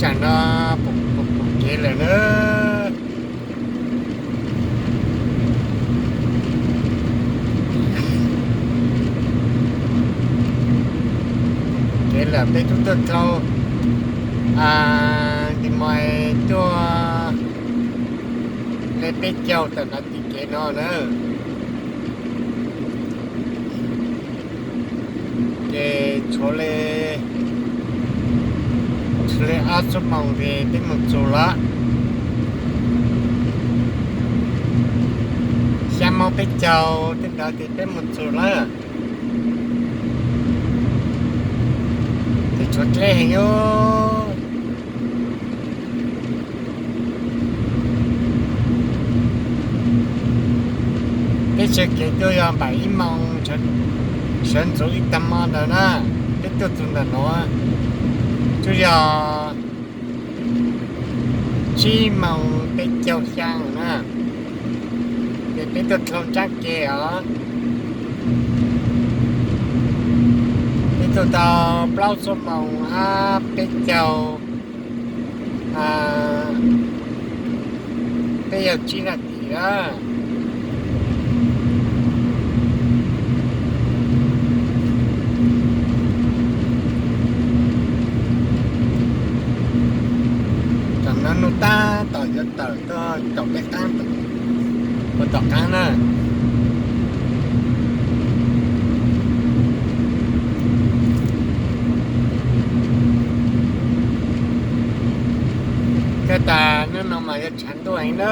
Tsam no pom kev lawm na. Kev lawm peb twb tuaj dhau Nti Moos tuaj li peb caug tawm nov tim kev no na. Ces tshuav li, tshuav li ob xuab moos ces peb mus txog lawm. Xya moos peb caug tej ntawd ces peb mus txog lawm. Ces tshuav dleb heev os. Peb sawv kev tuaj yog npaum ib moos sawv ntxuv ib tag hmo ntawd na. Peb tuaj txog ntawm no twb yog tsib moos peb caug xya na. Ces peb tuaj dhau ntsab kev os. Peb tuaj tau plaub xuab moos hab peb caug, peb caug tsib nas this na. Tam no nuj tab tom yuav tawm tuaj caum peb qaab, ua tom qaab na. Kawg tas hnub no mas yuav tshav ntuj heev na.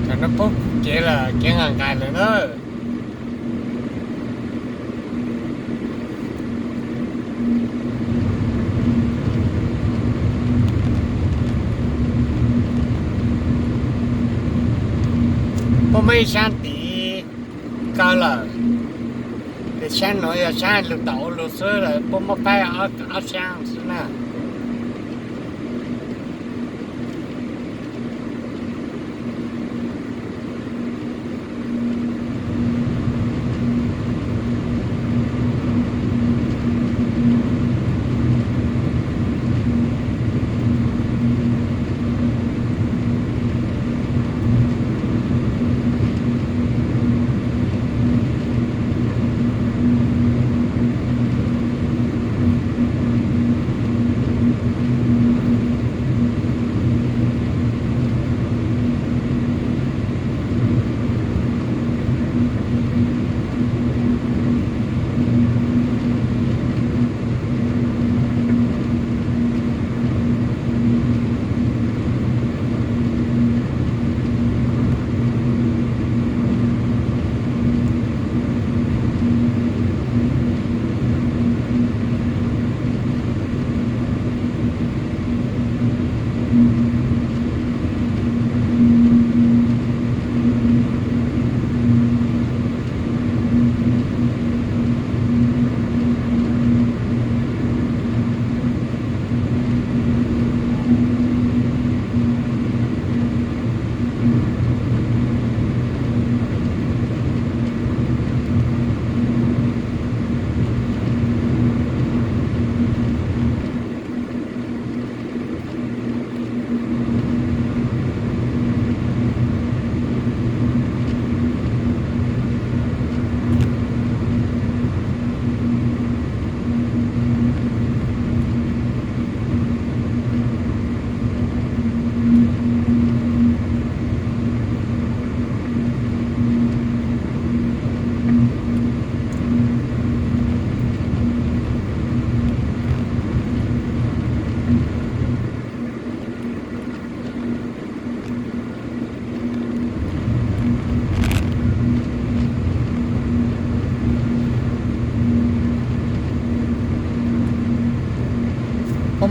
Tam no poob kev lawm, kev nqaim nqaim lawm na. Puab muaj ib sab ntiv kaw lawm, ces sab nuav yog sab lug tom ua lug xwb lawm, puab muab faib ob sab xwb na.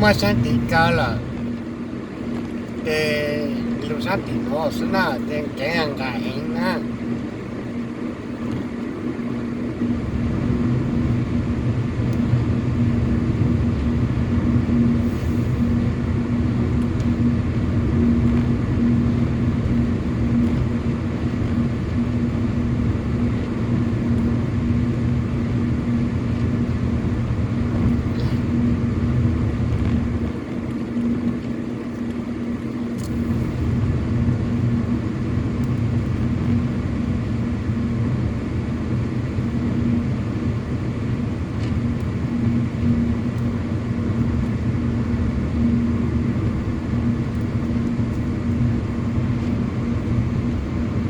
Muab saab tim kaw lawm, ces lug saab tim nuav xwb na, ces kev nqaim heev.